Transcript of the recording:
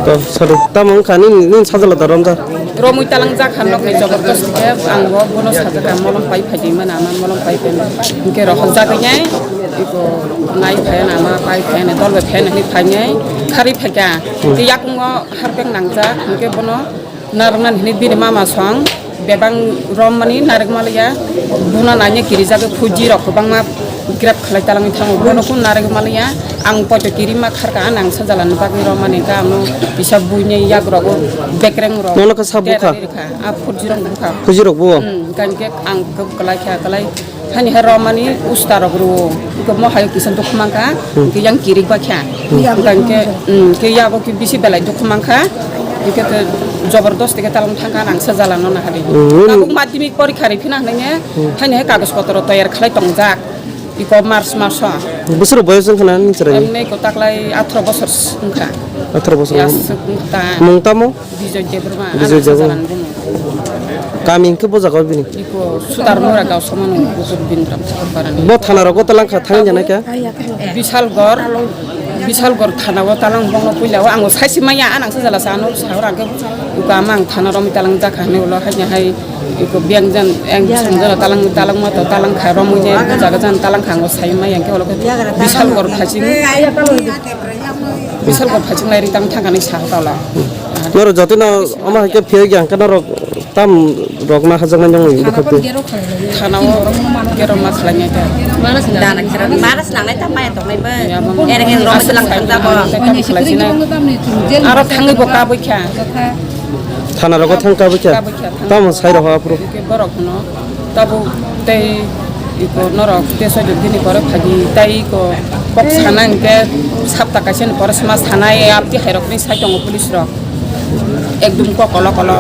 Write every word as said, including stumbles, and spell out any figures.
To sir, tamo wngkha nini, nini sajla da romjak? Romwi talangjak kha, nokni jabardasti khe ang bo bono sajak kha, molom pai phai di mano, ama molom pai phai hwnkhe rohorjagwi nai, iko nai phai na, ama pai phai na, dol bai phai na hwnwi phai nai, kharwi phai kha. Hmm. Tei yakungo harpek nangjak, hwnkhe bono narwknani hwnwi bini mama song bebak rommani narwkmaliya, buna nanya kirijagwi phuji rok kwbangma grab khlai talangwi thango, bono kun narwkmaliya, ang poito kirima kharka, ang sajla ni bagwi rommani kha, ano kisa buini yak rogo bekreng rok. Nono kha sabo kha? Terari rikha, a phuji rok bukha. Phuji rok bo? Hmm, hwnkhe ang kwb kwlai kha, kwlai. Hani ha romani usta rok rwo. Iko mo hayo kisa dukhu mankha, hmm, hwnkhe yang kirik ba kha. Hmm. Hwnkhe, hmm, hwnkhe yago khe bisi belai dukhu mankha. Hwnkhe to jabardasti khe talang thangkha, ang sajla no nahari. Hmm. Tabuk madhyamik porikha ri phina hwnwi, hmm, hani hai kagoj potro toyar khlai tongjak. Iko March maso. Bwswk boyos wngkha na nini chwraini? Emni ko taklai atharo bosor wngkha. Atharo bosor. Yaswk wngkha ta. Mung tamo? Bijoy Debbarma, Bijoy ano Debbarma. Sajalan bumo. Kami hwnkhe bo jaga o bini? Iko Sudarmura gausama nung Bukut Bindram Chakapara ni. Bo thana rogo talang kha thang jana kya? Bisalgor, Bisalgor thana o talang bongno puila o ang saisi maya anang sajla sa ano sa ora ke uka amang thana rom talang jakha ne ulo hanya hai iko biang jan ang sung jana talang talang ma to talang kha rom je jaga jan talang kha ngo sai maya ke ulo ke Bisalgor phaching. Bisalgor phaching lai ring tang thangani sa tala. Norok jotono omo hai khe phiyok ya hwnkhe norok tam rok ma hajaknai nongni bwkhak twi. Thana o gero ma khlai nai ta. Dana kira mara snang nai ta maya tongnai ba. Ya, mama. Ere ngen rok selang thang jabo. Tam khlai sinai. Aro thangwi bo kabwi kha. Thana rogo thang kabwi kha. Kabwi kha, thang. Tamo sai rok aphuru. Ke borok no. Tabuk tei iko norok tei soido bini pore phagi tei iko kok sana hwnkhe sapta kaisa ni pore sma sanai abdi hai rok ni sai tongo police rok ekdum kok kolo kolo.